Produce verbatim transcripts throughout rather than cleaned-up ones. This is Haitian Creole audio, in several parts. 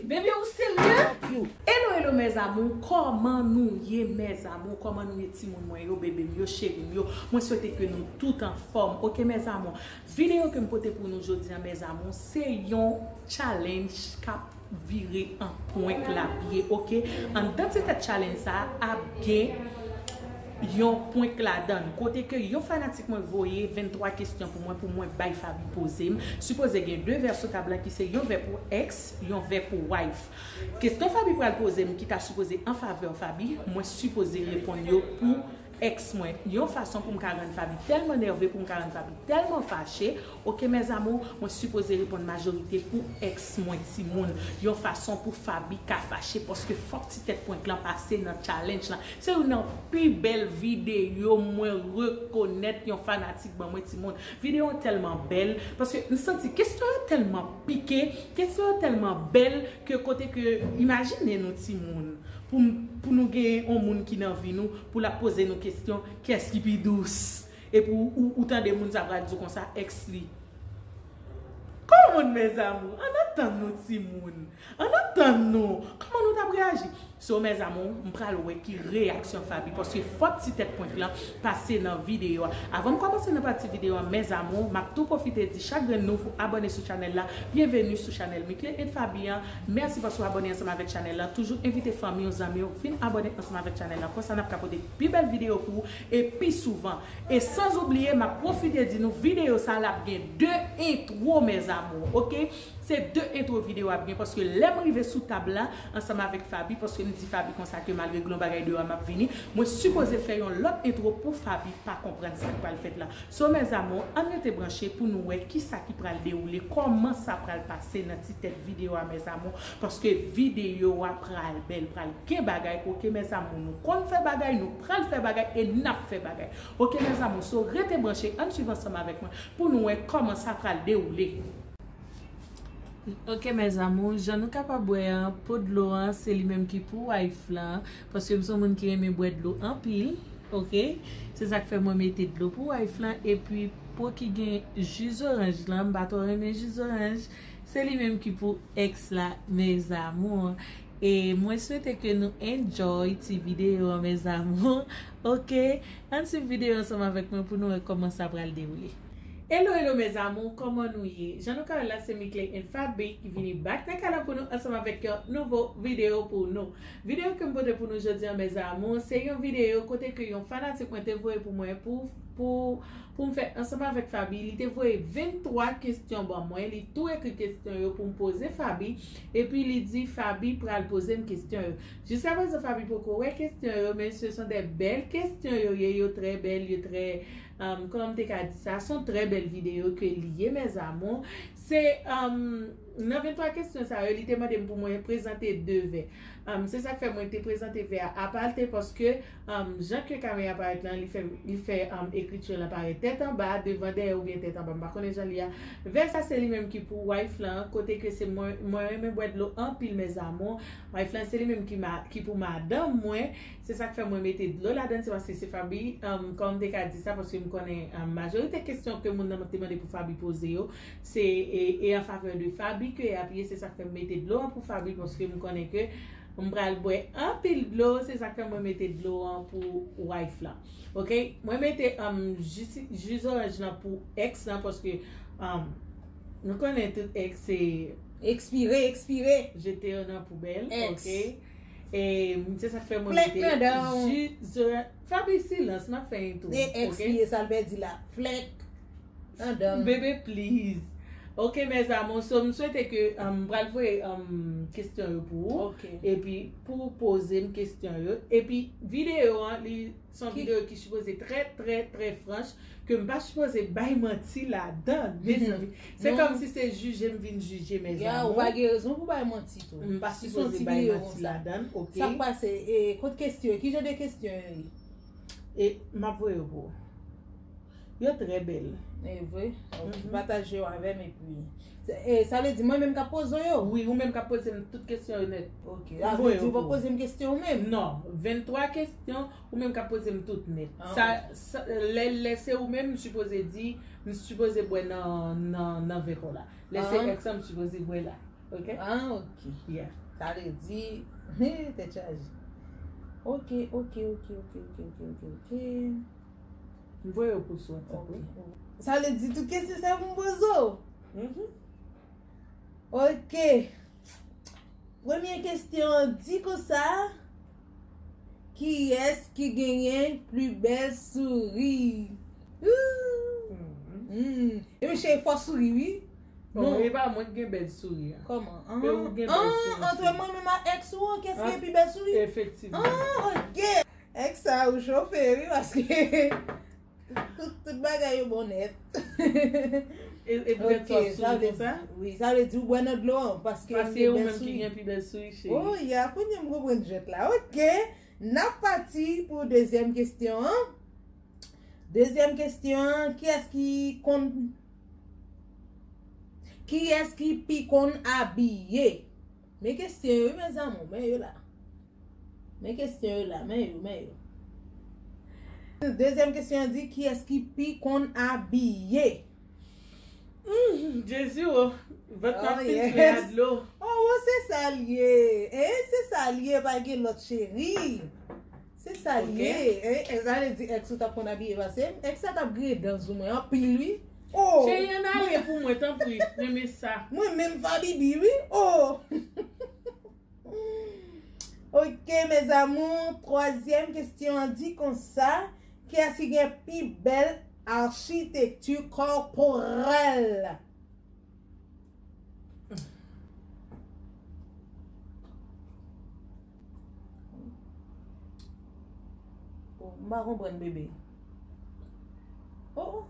Bebe, ou serye? Hello, hello, mes amours, kòman nou ye, mes amours? Kòman nou ye, timoun mwen yo, bebe m yo, cheri m yo? Mwen swete ke nou tout anfòm, oke, mes amours? Videyo ke m pote pou nou jodi a, mes amours, se yon challenge k ap vire an prank l ap ye, oke? Anndan ti tèt challenge sa a, ap gen yon prank ladan l, kote ke yon fanatik mwen voye venntwa kesyon pou mwen, pou mwen bay Faby poze m. Sipoze gen de vè sou tab la ki se yon vè pou ex, yon vè pou wife. Kesyon Faby pral poze m ki ta sipoze an favè Faby, mwen sipoze reponn yo pou ex mwen. Yon fason pou m ka rann Faby tèlman nève, pou m ka rann Faby tèlman fache. Oke, mes amours, mwen sipoze reponn majorite pou ex mwen, timoun. Yon fason pou Faby ka fache, paske fòk ti tèt prank lan pase nan challenge lan. Se youn nan pi bèl videyo mwen rekonèt yon fanatik ban mwen, timoun. Videyo an tèlman bèl, paske m santi kesyon yo tèlman pike, kesyon yo tèlman bèl, ke kote ke, imajine nou, timoun, pou, pou nou gen yon moun ki nan vi nou, pou l ap poze nou kesyon, kiyès ki pi dous? Epi ou, ou, ou tande moun sa pral di w konsa, ex li. Kòman, mes amours? Ann tann nou, timoun. Ann tann nou. Kòman nou t ap reyaji? So, mes amours, m pral wè ki reyaksyon Faby, paske fòk ti tèt prank lan pase nan videyo a. Avan m kòmanse nan pati videyo a, mes amours, m ap tou pwofite di chak grenn nou pou abòne sou chanèl la. Byenveni sou chanèl Mickley and Faby an. Mèsi paske w abòne ansanm avèk chanèl la. Toujou envite fanmi w, zanmi w, vin abòne ansanm avèk chanèl la. Konsa n ap ka pote pi bèl videyo pou ou e pi souvan. E san oubliye, m ap pwofite di nou, videyo sa a l ap gen de entwo, mes amours, oke? Se de entwo videyo ap gen, paske lè m rive sou tab la, ansanm avèk Faby, paske m di Faby konsa ke malgre gen yon bagay deyò a m ap vini, mwen sipoze fè yon lòt entwo pou Faby pa konprann sa k pral fèt la. So, mes amours, ann rete branche pou nou wè kisa ki pral dewoule, kòman sa pral pase nan ti tèt videyo a, mes amours, paske videyo a pral bèl, pral gen bagay, oke, mes amours, nou konn fè bagay, nou pral fè bagay e n ap fè bagay. Oke, mes amours, so rete branche, ann swiv ansanm avèk mwen pou nou wè kòman sa pral dewoule. Ok, mes amours, jan nou kapab wè an, po dlo an, se li menm ki pou wife lan, paske m se yon moun ki renmen bwè dlo anpil, ok? Se sa k fè mwen mete dlo pou wife lan, epi po ki gen ji zoranj lan, m pa twò renmen ji zoranj, se li menm ki pou ex la, mes amours. E mwen swete ke nou enjoy ti videyo an, mes amours, ok? Ann swiv videyo ansanm avèk mwen pou nou wè kòman sa pral dewoule. Hello, hello, mes amours, kòman nou ye? Jan nou ka wè la, se Mickley and Faby ki vini back nan kay la pou nou ansanm avèk yon nouvo videyo pou nou. Videyo ke m pote pou nou jodi an, mes amours, se yon videyo kote ke yon fanatik mwen te voye pou mwen pou, pou, pou m fè ansanm avèk Faby. Li te voye venntwa kesyon ban mwen, li tou ekri kesyon yo pou m poze Faby, epi li di Faby pral poze m kesyon yo. Jiskaprezan, Faby poko wè kesyon yo, men se son de bèl kesyon yo ye, yo trè bèl, yo trè, um, kòman m te ka di sa, se yon trè bèl videyo ke li ye, mes amours. Se, um, nan venntwa kesyon sa yo, li te mande m pou mwen prezante de vè. Um, se sa k fè mwen te prezante vè a apa l te, paske, um, jan ke kamera parèt lan, li fè, li fè, um, ekriti lan parèt tèt anba, devan, dèyè oubyen tèt anba, m pa konnen jan li a. Vè sa se li menm ki pou wife lan, kote ke se mwen, mwen renmen bwè dlo anpil, mes amours. Wife lan se li menm ki ma-, ki pou madanm mwen. Se sa k fè mwen mete dlo ladan, se paske se Faby, um, kòman m te ka di sa, paske m konnen, um, majorite kesyon ke moun nan te mande pou Faby poze yo, se, e, e an favè de Faby ke y ap ye, se sa k fè m mete dlo an pou Faby, paske m konnen ke m pral bwè anpil dlo, se sa k fè mwen mete dlo an pou wife lan. Ok? Mwen mete, um, ji, ji zoranj lan pou ex lan, paske, um, nou konnen tout ex se ekspire, ekspire. Jete yo nan poubèl, ex. Ok? E se sa k fè mwen mete ji zoranj. Faby, silans, m ap fè entwo. E ex li ye, sa l pèdi la. Flèk. Andan. Bebe, please. Ok, mes amours, so m swete ke, um, m pral voye, um, kesyon yo pou ou. Ok. Epi pou w poze m kesyon yo. Epi videyo an, li se yon videyo ki sipoze trè, trè, trè franch, ke m pa sipoze bay manti ladan, mezanmi. Se kòmsi se jije m vin jije, mes amours. Ya, ou pa gen rezon pou bay manti tou. M pa sipoze bay manti ladan, ok? Sa k pase, e, kot kesyon, ki jan de kesyon yo ye? E m ap voye yo pou ou. Yo trè bèl. E vre? Ok, pataje yo avè m epi. E, sa vle di mwen menm k ap poze w yo? Wi, ou menm k ap poze m tout kesyon yo nèt. Ok. Sa vle di ou pa poze m kesyon ou menm? Non. Venntwa kesyon, ou menm k ap poze m tout nèt. Sa, sa, lè, lè se ou menm, m sipoze di, m sipoze bwè nan, nan, nan vè pa w la. Lè se ex lan, m sipoze bwè la. Ok? Ah, ok. Yeah. Sa vle di, he, tèt chaje. Ok, ok, ok, ok, ok, ok, ok, ok. M voye yo pou sou WhatsApp, wi. Ok. Sa vle di tout kesyon sa pou m poze w? Mhm. Ok. Premye kesyon an di konsa, kiyès ki genyen pli bèl souri? Ooh. Mhm. Hmm. Epi cheri, fò souri, wi. Bon, e pa mwen ki gen bèl souri a. Kòman? E ou gen bèl souri. Antre mwen menm ak ex ou an, kiyès ki gen pi bèl souri? Efektivman. Ah, ok. Ex sa ou chofe, wi, paske tout, tout bagay yo bon nèt. E, e poutèt sa w souri konsa? Wi, sa vle di ou bwè nan dlo an, paske Paske ou menm ki gen pi bèl souri, cheri. Oh, ya, kounye m konprann jwèt la. Ok. N ap pati pou dezyèm kesyon an. Dezyèm kesyon an, kiyès ki konn, kiyès ki pi konn abiye? Men kesyon yo, wi, mezanmi, men yo la. Men kesyon yo la, men yo, men yo. Dezyèm kesyon an di, kiyès ki pi konn abiye? Hmm, Jezi, o, vant m ap fin plen ak dlo. Oh, se sa l ye. Eh, se sa l ye, pa gen lòt, cheri. Se sa l ye. Eh, eh, sa vle di ex ou t ap konn abiye pase m. Ex sa t ap griyen dan sou mwen anpil, wi. Oh, Cheri, ann ale pou mwen, tanpri. Renmen sa. Mwen menm Fabibi, wi. Oh. Ok, mes amours, twazyèm kesyon an di konsa, kiyès ki gen pi bèl achitekti kòporèl? Oh, m pa konprann, bebe. Oh, oh.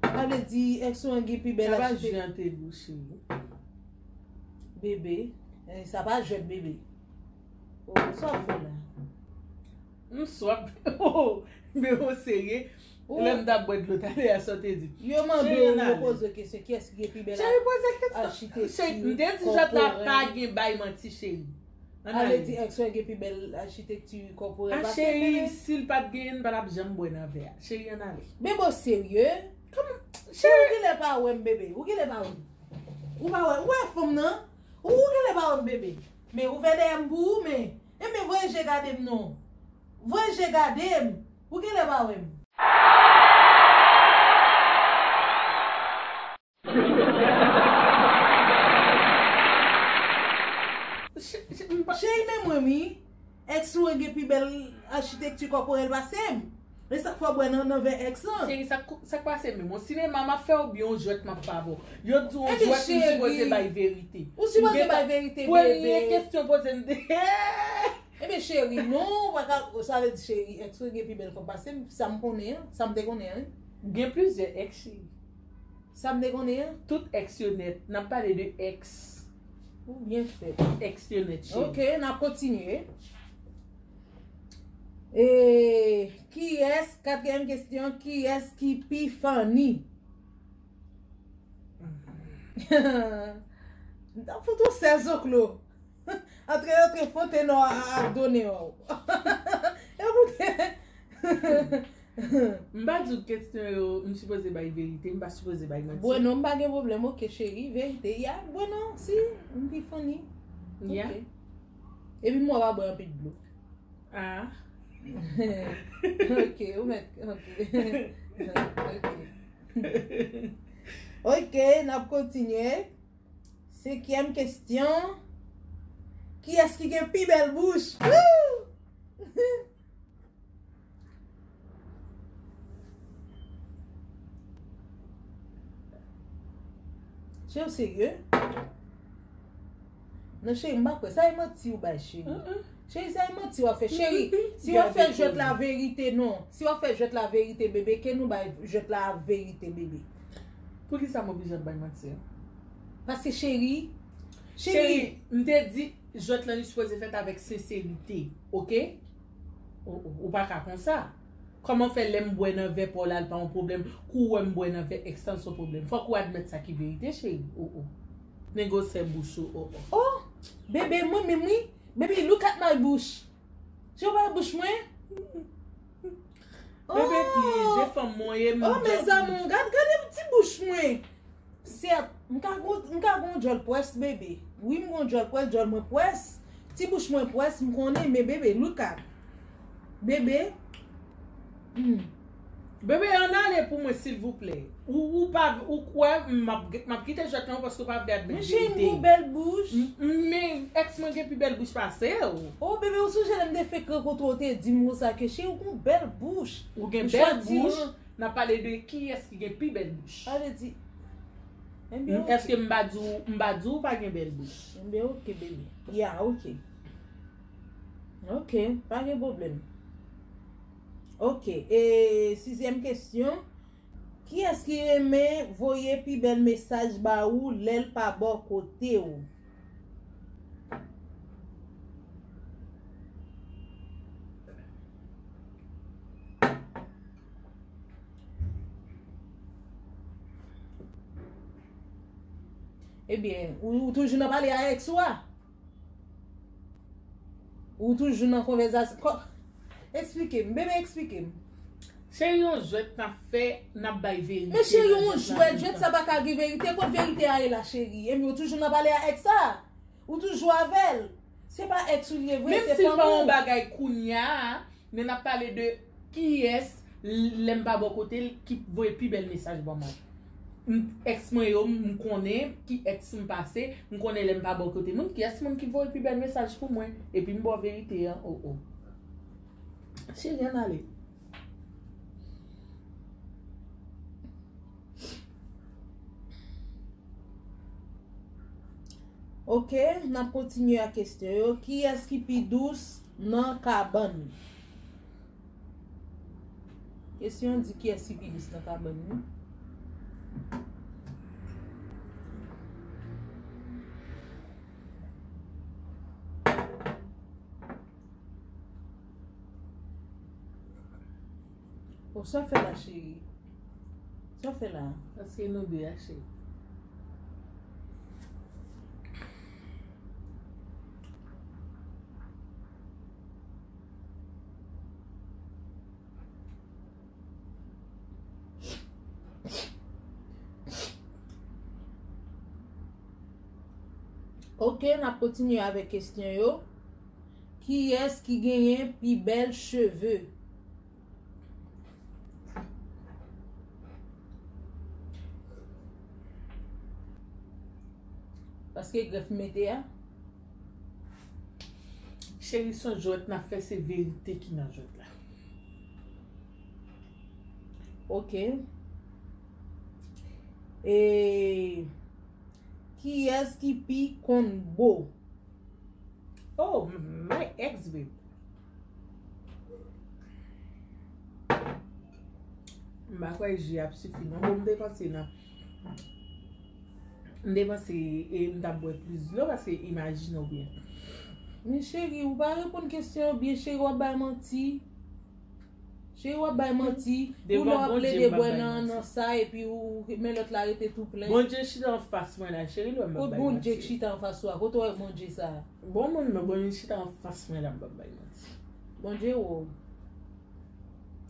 Sa vle di ex ou an gen pi bèl Sa pa achitekti. Jante gou, cheri. Bebe. Eh, sa pa jwèt, bebe. Oh, sa w fè la? M swaf. Oh, men ou serye. Lè m t ap bwè dlo talè a, sa w te di. Yo mande w, yo poze w kesyon, kiyès ki gen pi bèl Cheri, poze kesyon. Achitekti Cheri, m te di jwèt la kòporèl. Pa gen bay manti, cheri. Ann Ale ale. Di ex ou an gen pi bèl achitekti kòporèl Ah, pase m, cheri, bebe. Si l pa t genyen, l pa t ap janm bwè nan vè a. Cheri, ann ale. Bebe, w serye? Kòman? Ou Cheri, genlè pa wè m, bebe. Ou genlè pa wè m. Ou pa wè, ou wè fòm nan? Ou, ou genlè pa wè m, bebe. Men ouvè dèyè m pou ou, men. Enben, voye je gade m non. Voye je gade m. Ou genlè pa wè m. Che- che- m pa- Cheri, men mwen, wi. Ex ou an gen pi bèl achitekti kòporèl pase m. E sa k fè w bwè nan, nan vè ex lan. Cheri, sa k sa k pase menm? Yon sinema m ap fè oubyen yon jwèt m ap fè avè w? Yo di w yon Ebyen, jwèt, m sipoze cheri, bay verite. Ou sipoze M gen bay pa- verite, Premye bebe. Kesyon poze m te. Ebyen, cheri, non, ou pa ka, sa vle di, cheri, ex ou gen pi bèl kòb pase m, sa m konnen an, sa m te konnen an. Gen plizyè ex, cheri. Sa m te konnen an. Tout ex yo nèt. N ap pale de ex. Ou byen fèt. Ex yo nèt, cheri. Ok, n ap kontinye. E, kiyès, katriyèm kesyon, kiyès ki pi funny? M t ap fout ou sèl zoklo. Antre, antre, fwonte non a, a, a donnen w. E pou te M pa di w kesyon yo, m sipoze bay verite, m pa sipoze bay manti. Bwè non, m pa gen pwoblèm, ok, cheri, verite. Ya, bwè non, si, m pi funny. Ya. Ok. Epi m wè w pa bwè anpil dlo. Ah. Ok, ou mèt, ok. Ok. Ok, n ap kontinye. Senkyèm kesyon. Kiyès ki gen pi bèl bouch? Woo! Cheri, w serye? Non, cheri, m pa kwè. Sa e manti ou bay, cheri. Cheri, sa e manti w ap fè. Cheri, si w ap fè jwèt la verite, non. Si w ap fè jwèt la verite, bebe, ke nou bay jwèt la verite, bebe. Poukisa m oblije ap bay manti a? Paske, cheri, Cheri, m te di, jwèt lan li sipoze fèt avèk senserite, ok? Ou, ou, ou pa ka konsa. Kòman fè lè m bwè nan vè pa w la, l pa yon pwoblèm? Kou w wè m bwè nan vè ex lan, se yon pwoblèm. Fòk ou admèt sa ki verite, cheri. Oh, oh. Nèg ou sè bouch ou, oh, oh. Oh, bebe, mwen menm, wi. Baby, look at my bush. Cheri, w pa wè bouch mwen? Bebe, plize fanm mwen ye, m Oh, mes amours, gad, gade ti bouch mwen. Sèt, m ka gon, m ka gon Djòl pwès, bebe. Wi, m gon djòl pwès, djòl mwen pwès. Ti bouch mwen pwès, m konnen, men bebe, look at. Bebe. Hmm. Bebe, ann ale pou mwen, silvouplè. Ou, ou pa, ou kwè m ap, m ap kite jwèt lan paske ou pa vle admèt verite. Men cheri, m gon bèl bouch. M, m, men èks mwen gen pi bèl bouch pase w. Oh, bebe, ou sonje lè m te fenk rankontre w, ou te di m konsa ke cheri, ou gon bèl bouch. Ou gen bèl bouch. N ap pale de kiyès ki gen pi bèl bouch. Sa vle di, ebyen, oke. Èske m pa di w, m pa di w pa gen bèl bouch? Ebyen, oke, bebe. Ya, oke. Oke, pa gen pwoblèm. Oke, e sizyèm kesyon. Kiyès ki renmen voye pi bèl mesaj ba ou lè l pa bò kote w? Ebyen, ou, ou toujou nan pale a èks ou a? Ou toujou nan konvèsasyon? Kò-, eksplike m, bebe, eksplike m. Cheri, yon jwèt n ap fè, n ap bay verite. Men cheri, yon jwèt, jwèt sa pa ka gen verite. Kot verite a ye la, cheri? Ebyen, ou toujou nan pale a èks sa? Ou toujou avè l? Se pa èks ou li ye vre, se fanmi w. Menm si l pa yon bagay kounye a, men n ap pale de kiyès, lè m pa bò kote l, ki voye pi bèl mesaj ban mwen. M, èks mwen yo, m konnen ki èks m pase, m konnen lè m pa bò kote moun, kiyès moun ki voye pi bèl mesaj pou mwen, epi m ba w verite an, o, o. Cheri, ann ale. Oke, n ap kontinye ak kesyon yo. Kiyès ki pi dous nan kabann? Kesyon an di kiyès ki pi dous nan kabann li. O, sa w fè la, cheri? Sa w fè la? Paske nou de a, cheri. Oke, n ap kontinye avèk kesyon yo. Kiyès ki genyen pi bèl cheve? Paske grèf m mete a. Cheri, se yon jwèt n ap fè, se verite ki nan jwèt la. Oke. E kiyès ki pi konn bo? Oh, my ex, babe. M pa kwè ji ap sifi non. Bon, m te panse nan, m te panse, e, m t ap bwè plis dlo paske imajine w byen. Men cheri, ou pa reponn kesyon an byen, cheri, w ap bay manti. Cheri, w ap bay manti. Ou lè w ap plede bwè nan, nan sa, epi ou, men lòt la rete tou plen. Bondye chita anfas mwen la, cheri, lè m ap bay manti. Kot Bondye k chita anfas ou a? Kote w wè Bondye sa a? Bon, moun, men Bondye chita anfas mwen la, m p ap bay manti. Bondye wo.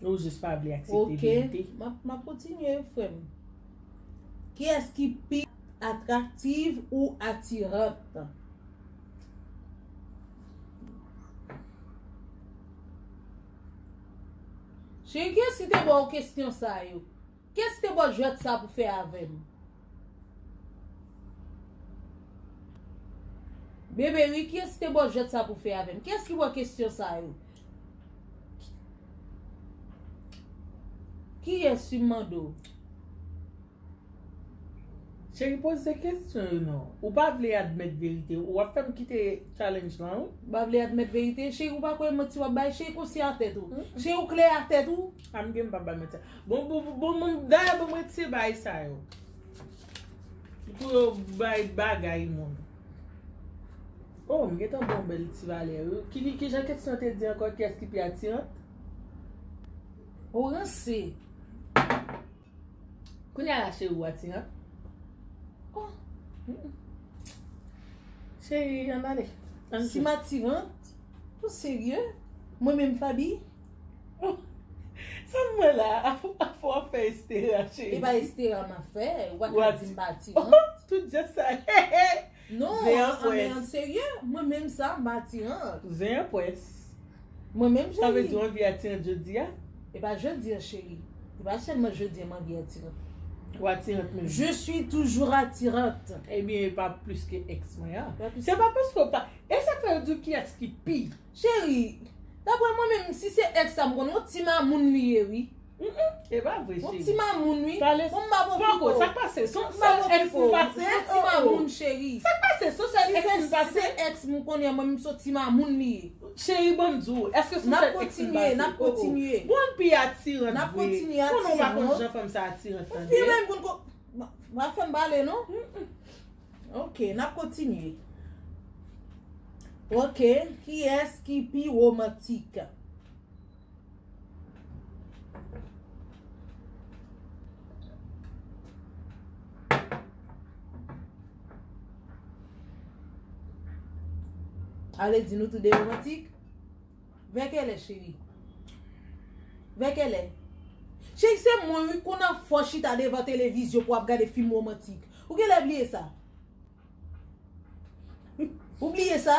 Ou jis pa vle aksepte verite. Oke, m ap, m ap kontinye, frè m. Kiyès ki pi atraktiv ou atirant? Cheri, kiyès ki te ba w kesyon sa yo? Kiyès ki te ba w jwèt sa pou fè avè m? Bebe, wi, kiyès ki te ba w jwèt sa pou fè avè m? Kiyès ki ba w kesyon sa yo? Kiyès, si m mande w? Cheri, poze kesyon yo non. Ou pa vle admèt verite. Ou ap fè m kite challenge lan, wi. Ou pa vle admèt verite? Cheri, ou pa kwè manti w ap bay? Cheri, konsi a tèt ou. Cheri, ou klè a tèt ou? A m gen m pa bay manti. Bon, bon, bon, bon, dayè, bon, mwen ti bay sa yo. Pou yo bay bagay moun. Oh, m gentan bon bèl ti valè, wi. Ki, ki, ki jan kesyon te di ankò, kiyès ki pi atirant? Ou ranse. Kounye a la, cheri, ou atiran? Oh. Mm-mm. Cheri, ann ale. Ann jwe. Si m atiran? Ou serye? Mwen menm, Faby? Oh. Sa m wè la, afè w ap fè Estera, cheri. E pa Estera m ap fè, ou pa ka di m pa atiran. Tout jan sa. Non, Zen an an pwès. An serye, mwen menm sa, m pa atiran. Zen an pwès. Mwen menm, Sa vle cheri. Di w anvi atiran jodi a? E pa jodi an, cheri. E pa sèlman jodi an m anvi atiran. Ou atiran menm. Je suis toujours attirante. Ebyen, e pa plis ke ex mwen an. Pa plis. Se pa paske w pa. E sa k fè yo di w kiyès ki pi. Cheri, daprè mwen menm, si se ex sa m konnen, yon ti mamoun li ye, wi. E pa vre, Yon cheri. Ti mamoun, wi. Pale. Bon, m pa bon Poko, piko. Sa k pase? Se yon M pa sèl bon ex piko. ou pase? Se yon ti mamoun, cheri. Sa k pase? Se yon sèl Si ex se, ou si pase? Se ex m konnen, mwen menm se yon ti mamoun li ye. Cheri, ban m di w, èske se yon N ap sèl ex ou kontinye, pase? N ap kontinye. Bon, l pi atiran N ap vre. Kontinye Konnen w pa atiran. Konn jan fanm sa atiran tande. Fi menm konn ko. Pa fè m pale, non? Ok, n ap kontinye. Ok, kiyès ki pi womantik? Ale di nou tou de womantik. Vè kèlè, cheri? Vè kèlè? Cheri, se mwen, wi, konn ap fò chita devan televizyon pou ap gade fim womantik. Ou genlè bliye sa? Ou bliye sa?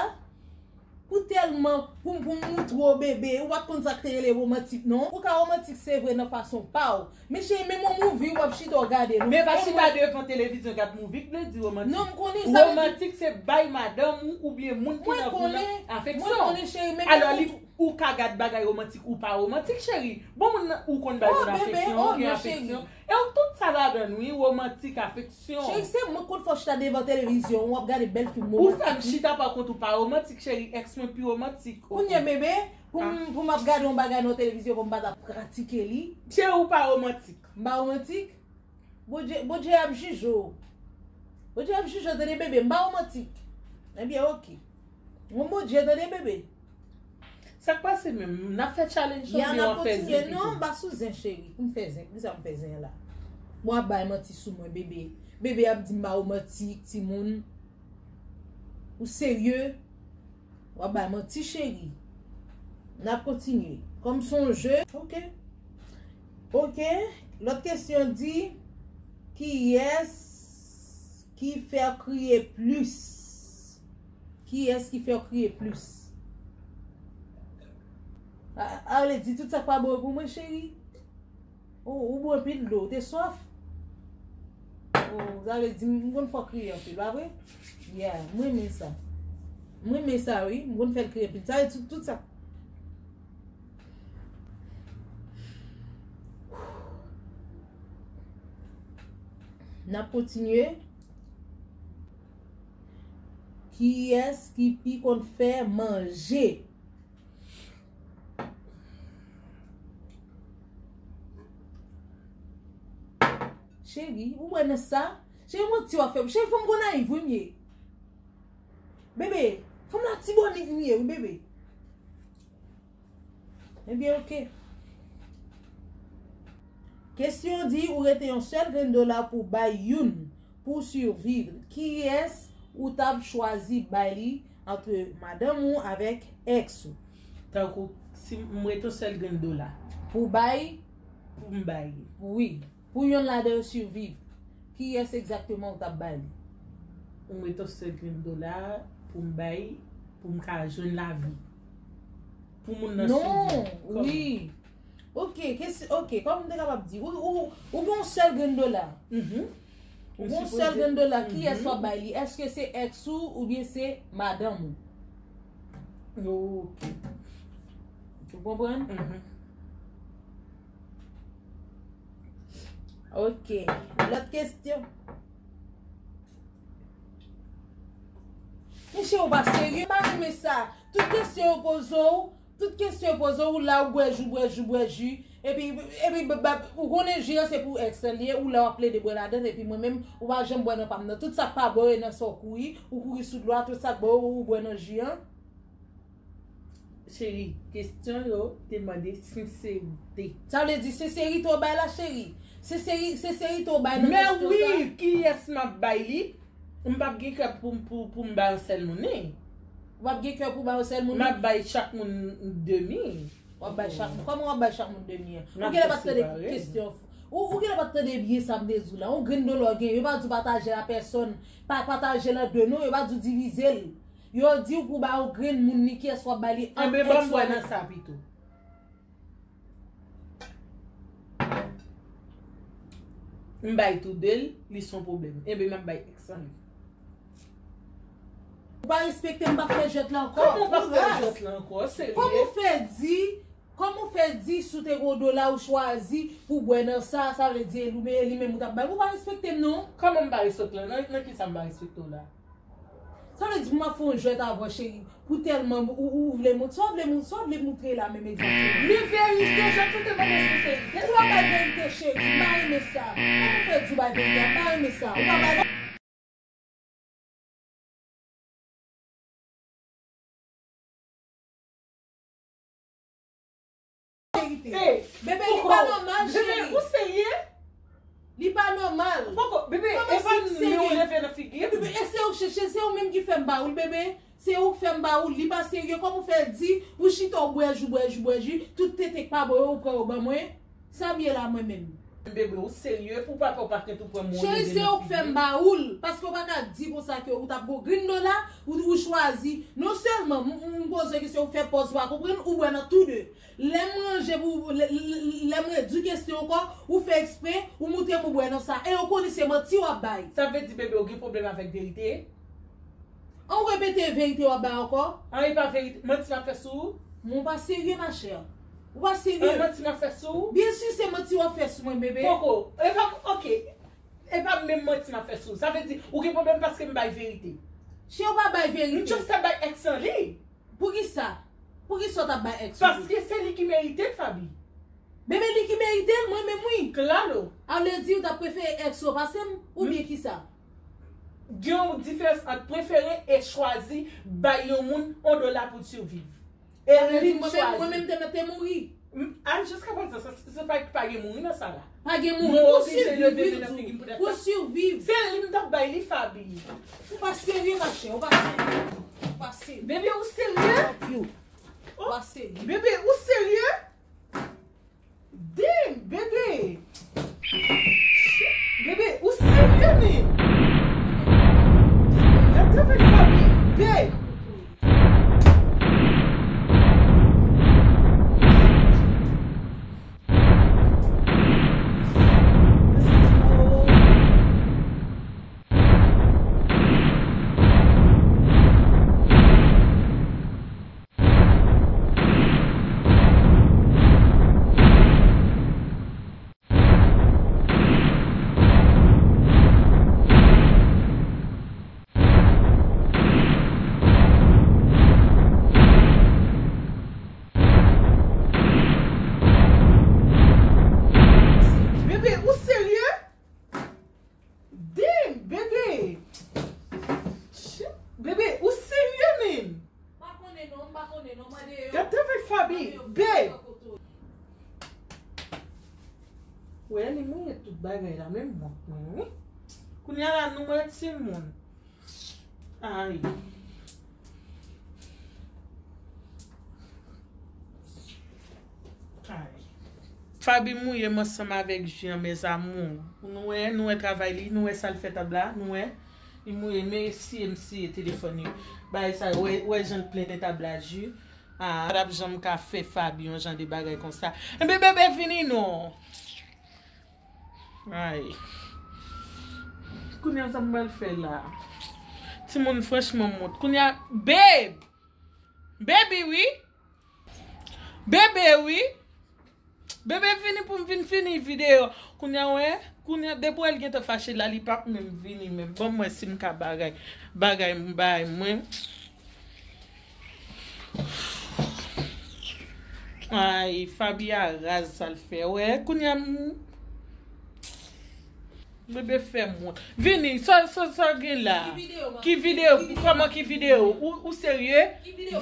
Pou tèlman, pou, pou m moutre w bebe, ou pa t konn sa k te rele womantik, non. Ou ka womantik, se vre, nan fason pa w. Men cheri, menm yon movie, ou p ap chita w gade, non. Men pa chita devan televizyon gad movie k vle di womantik. Non, m konnen sa. Vle di Womantik se bay madanm ou oubyen moun ki Mwen nan vi w nan konnen, mwen afeksyon. Konnen, cheri, men Alò, li, ou ka gad bagay womantik ou pa womantik, cheri. Bon, moun nan, ou konn bay Oh, moun bebe, afeksyon, oh, ou gen non, afeksyon. Cheri. E w tout sa ladan, wi, womantik, afeksyon. Cheri, se mwen konn fò chita devan televizyon, w ap gade bèl fim Ou fè m womantik. Chita pa kont ou pa womantik, cheri. Ex mwen pi womantik. Kounye bebe, pou m, pou m ap gade yon bagay nan televizyon, pou m pa ta pratike li. Cheri, ou pa womantik. M pa womantik? Bondye, Bondye ap jije w. Bondye ap jije w, tande bebe, m pa womantik. Ebyen, ok. Mwen Bondye, tande bebe. Sa k pase menm? N ap fè challenge Ya, oubyen n w ap ap fè kontinye. zen Non, m pito? Pa sou zen, cheri. Pou m fè zen. Poukisa m fè zen an la? Bon, ap bay manti sou mwen, bebe. Bebe ap di m pa womantik, timoun. Ou serye? W ap bay manti, cheri. N ap kontinye. Kòm se yon je. Ok. Ok. Lòt kesyon di, kiyès ki fè w kriye plis? Kiyès ki fè w kriye plis? A, a, ale di tout sa k pa bon pou mwen, cheri. Oh, ou bwè anpil dlo, ou te swaf? Oh, sa vle di m konn fè w kriye anpil, pa vre? Yeah, m renmen sa. M renmen sa, wi. M konn fè l kriye anpil. Sa vle di tout, tout sa. N ap kontinye. Kiyès ki pi konn fè manje? Cheri, ou wè nan sa? Cheri, manti w ap fè m. Cheri, fanm gwo nayiv, wi, m ye. Bebe, fanm la ti bònik m ye, wi, bebe. Ebyen, ok. Kesyon di, ou rete yon sèl grenn dola pou bay youn, pou siviv. Kiyès ou t ap chwazi bay li antre madanm ou avèk ex ou? Tankou, si m rete yon sèl grenn dola. Pou bay? Pou m bay. Wi. Pou yonn ladan yo siviv, kiyès egzakteman ou t ap bay li? Ou mete yon sèl grenn dola pou m bay, pou m ka jwenn lavi. Pou moun nan Non, siviv. Kòman? Wi. Ok, kesi-, ok, kòman m te kapab di? Ou, ou, ou gen yon sèl grenn dola. Mhm. Ou gen yon sèl grenn dola, kiyès w ap bay li? Èske se ex ou oubyen se madanm ou? Ok. Ou konprann? Mhm. Ok. Lòt kesyon. Mesye, ou pa serye, m pa renmen sa. Tout kesyon yo poze w, tout kesyon yo poze w, ou la, ou bwè ji, ou bwè ji, ou bwè ji. Epi, epi, ba, ba, ou konnen ji an se pou ex lan li ye, ou la, w ap plede bwè ladan, epi mwen menm, ou pa janm bwè nan pa m nan. Tout sa k pa bon yo nan sa w kouri, ou kouri sou dlo a, tout sa k bon yo, ou bwè nan ji an. Cheri, kesyon yo te mande senserite. Sa vle di senserite w bay la, cheri. Senseri-, senserite w bay nan Men kesyon sa. Wi, kiyès m ap bay li? M p ap gen kè pou, pou, pou m bay yon sèl moun, wi. W ap gen kè pou bay yon sèl moun? M ap bay chak moun demi. W ap bay chak moun. Kòman w ap bay chak moun demi an? N ap Ou genlè pa t tande separe. Kesyon. Ou, ou genlè pa t tande byen sa m te di w la. Yon grenn dola w gen, yo pa di w pataje l a pèsòn, pa pataje l an de non, yo pa di w divize l. Yo di w pou w ba yon grenn moun li kiyès w ap ba li ant Enben, ban m èks ou bwè a. Nan sa pito. M bay tou de l, li s on pwoblèm. Enben, m ap bay èks lan li. Ou pa respekte m, m p ap fè jwèt la ankò. Kòman w p ap fè jwèt la ankò? Serye? Kòman w fè di, kòman w fè di si w te gen yon dola ou chwazi pou w bwè nan sa, sa vle di e li, e li menm ou t ap bay? Ou pa respekte m non. Kòman m pa respekte w? Nan, nan kisa m pa respekte w la? Sa vle di pou m ap fè yon jwèt avè w, cheri, pou tèlman ou, ou, ou vle mont-, sa w vle mont-, sa w vle moutre la menm egzakteman? Li verite, jan tout te mande sinserite. Ou pa bay verite, cheri, m pa renmen sa. Kòman w fè di w bay verite a? M pa renmen sa. Ou pa bay verite. Bebe, li pa nòmal, cheri. Bebe, ou serye? Li pa nòmal. Poko, bebe, e pa m men ou leve nan figi m? Bebe, e se ou chèche, se ou menm ki fè m ba ou l, bebe. Se ou k fè m ba ou l, li pa serye. Kòman w fè di, ou chita w bwè ji, bwè ji, bwè ji, tout tete k pa bon yo, ou pran yo ban mwen? Sa m ye la mwen menm? Bebe, ou serye pou papa w pa krent ou pran m ou leve nan figi m? Cheri, se ou k fè m ba ou l, paske w pa ka di konsa ke ou t ap gon grenn dola, ou, ou chwazi. Non sèlman, m, m, m poze w kesyon, ou fè pòz ou pa konprann, ou bwè nan tou de. Lè m ranje pou, lè, lè, lè m redwi kesyon ankò, ou fè eksprè, ou moutre m ou bwè nan sa. E yo konnen se manti w ap bay. Sa vle di, bebe, ou gen pwoblèm avèk verite? An ou repete verite w ap bay ankò? An, e pa verite. Manti m ap fè sou ou? Men w pa serye, machè. Ou pa serye. An, manti m ap fè sou ou? Byen si se manti w ap fè sou mwen, bebe. Poko. E pa, oke. E pa menm manti m ap fè sou ou. Sa vle di, ou gen pwoblèm paske m bay verite? Cheri, ou pa bay verite. M just ap bay èks lan li. Poukisa? Poukisa w t ap bay èks ou? Paske se li ki merite l, Faby. Bebe, li ki merite l, mwen menm wi. Klalo. A vle di ou t ap prefere èks ou pase m, oubyen kisa? Gen yon diferans ant prefere e chwazi bay yon moun yon dola pou l siviv. E li chwazi. Mwen menm te mèt te mouri. M, a, jiska prezan, sa, se pa, pa gen mouri nan sa la. Pa gen mouri. Mwen oblije leve men nan figi m pou tèt sa. Pou siviv. Se li m t ap bay li, Faby. Ou pa serye, machè, ou pa serye. Ou pa serye. Bebe, ou serye? Ou pa serye. Bebe, ou serye? Damn, bebe. Shit, bebe, ou serye, men? Gad travay Faby, babe. Bebe, ou serye? Damn, bebe! Shit, bebe, ou serye, men? M pa konnen non, m pa konnen non, mande yo. Gad travay Faby, babe! Wè, li mouye tout bagay la, menm mont mwen, wi. Kounye a la, nou wè timoun. Ay. Ay. Faby mouye m ansanm avèk ji an, mes amours. Nou wè, nou wè travay li, nou wè sa l fè tab la, nou wè. Li mouye, men siye m siye telefòn li. Bagay sa, wè, wè jan l plen tab la ji. Ah, m pa t ap janm ka fè Faby yon jan de bagay konsa. Enben, bebe, vini non. Ay. Kounye a, sa m pral fè la? Timoun, franchman, m wont. Kounye a, babe! Baby, wi! Bebe, wi! Bebe, vini pou m vin fini videyo. Kounye a, wè? Kounye a, depi w wè l gentan fache la, li p ap menm vini menm. Ban m wè si m ka bagay. Bagay m bay mwen. Ay, Faby a raz sa l fè. Wè, kounye a m, bebe fè m wont. Vini, sa, sa, sa gen la? Ki videyo? Kòman ki videyo? Ou, ou serye?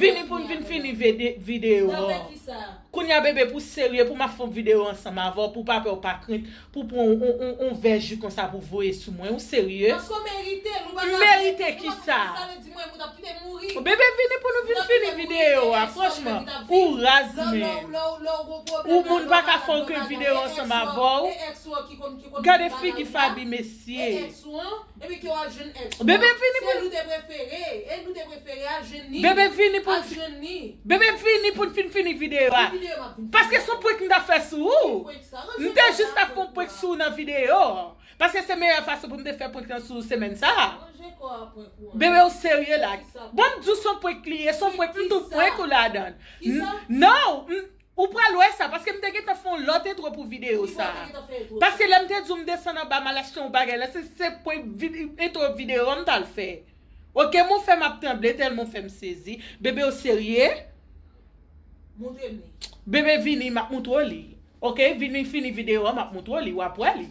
Vini pou n vin fini vide-, videyo an. Kounye a, bebe, pou serye, pou m ap fè yon videyo ansanm avè w, pou pa pè w pa krent, pou pran yon, yon, yon, yon vè ji konsa pou voye sou mwen. Ou serye? Paske w merite l, ou pa ka. M merite kisa? Bebe, vini pou nou vin fini videyo a. Franchman, ou raz, men. Ou moun pa ka fè okenn videyo ansanm avè w. Gade figi Faby, mesye. Bebe, vini pou Bebe, vini pou Bebe, vini pou n fin fini videyo a. Paske se yon prank m t ap fè sou ou. M te jis ap fè yon prank sou ou nan videyo. Paske se meyè fason pou m te fè prank lan sou ou semèn sa a. Bebe, ou serye la? Ban m di w se yon prank li ye, se yon prank, m tou prank ou ladan l. Non, ou pral wè sa, paske m te gentan fè yon lòt entwo pou videyo sa a. Paske lè m te di w m desann anba m al achte yon bagay la, se, se prank vid-, entwo videyo a m t al fè. Oke, m ou fè m ap tranble tèlman w fè m sezi. Bebe, ou serye? Bebe, vini, m ap moutre w li. Oke, vini fini videyo a, m ap moutre w li, w ap wè li.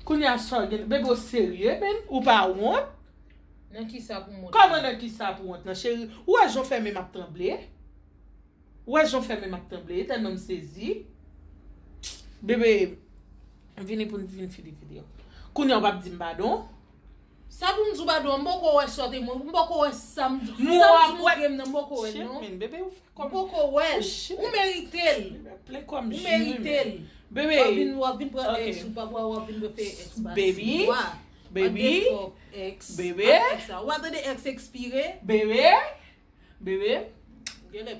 Kounye a sa w gen, bebe, w serye, menn? Ou pa wont? Nan kisa pou m wont? Kòman nan kisa pou wont nan, cheri? Ou wè jan w fè men m ap tranble? Ou wè jan w fè men m ap tranble? Tèlman m sezi. Bebe, vini pou n vin fini videyo. Kounye a w p ap di m padon? Sa pou m di w padon, m poko wè sa w te mwen, m poko wè sa m, sa w di moutre m nan, m poko wè l non. Shit, man, bebe, ou fè kòm, m poko wè l. Ou merite l. Ou merite l. Bebe. W ap vin, w ap vin pran ex ou papa, w ap vin fè ex pase. Baby. Baby. Ex. Bebe. Ex sa. Ou pa tande ex ekspire? Bebe. Bebe.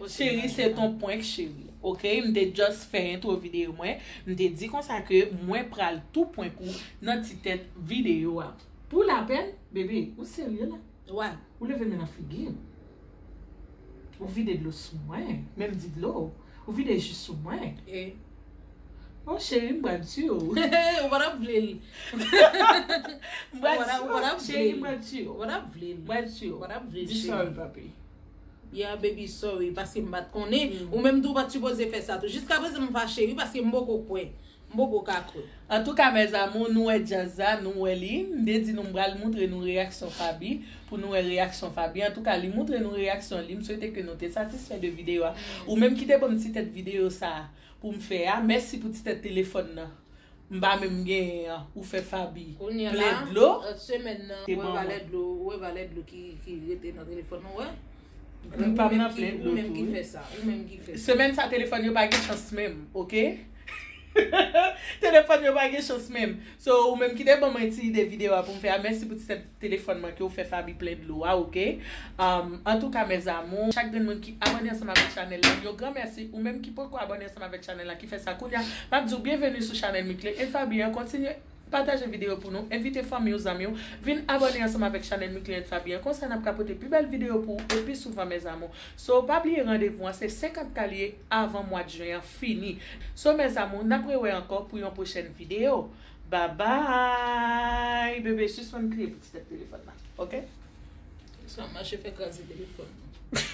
Cheri, se ton prank, cheri. Oke, m te just fè entwo videyo mwen. M te di konsa ke mwen pral tou prank ou nan ti tèt videyo a. Pou lapèn, bebe, ou serye la? Ou leve men nan figi m. Ou vide dlo sou mwen. Menm di dlo. Ou vide ji sou mwen. Oh, cheri, m pral tiye w. Ou pa t ap vle l. M pral tiye w, cheri, m pral tiye w. Ou pa t ap vle l. M pral tiye w. Ou pa t ap vle l, cheri. Di sorry, papi. Yeah, baby, sorry, paske m pa t konnen. Ou menm tou, ou pa t sipoze fè sa tou. Jiskaprezan, m fache, wi, paske m poko kwè. M poko ka kwè. Antouka, mes amours, nou wè djaz la, nou wè li. M te di nou m pral moutre nou reyaksyon Faby, pou nou wè reyaksyon Faby. Antouka, li moutre nou reyaksyon li. M swete ke nou te satisfè de videyo a. Ou menm ki te ban m ti tèt videyo sa a pou m fè a, mèsi pou ti tèt telefòn nan. M pa menm genyen an, ou fè Faby plen dlo. Kounye a la, lòt semèn nan, ou wè valè dlo, ou wè valè dlo ki, ki rete nan telefòn ou, wè. M pa nan plen dlo tou, wi. Ou menm ki fè sa, ou menm ki fè sa. Semèn sa, telefòn yo pa gen chans menm, oke? Telefòn yo pa gen chans menm. So, ou menm ki te ban mwen ti ide videyo a pou m fè a, mèsi pou ti tèt telefòn mwen ke w fè Faby plen dlo a, oke? Um, antouka, mes amours, chak grenn moun ki abòne ansanm avèk chanèl la, yon gran mèsi. Ou menm ki poko abòne ansanm avèk chanèl la, ki fè sa kounye a, m ap di w byenveni sou chanèl Mickley and Faby an. Kontinye pataje videyo pou nou, envite fanmi w, zanmi w, vin abòne ansanm avèk chanèl Mickley and Faby an. Konsa n ap ka pote pi bèl videyo pou ou e pi souvan, mes amours. So, pa bliye randevou an, se senkant K li ye avan mwa jen an fini. So, mes amours, n ap rewè ankò pou yon pwochèn videyo. Babay! Bebe, sispann kriye pou ti tèt telefòn nan, oke? Sa mache fè kraze telefòn nan.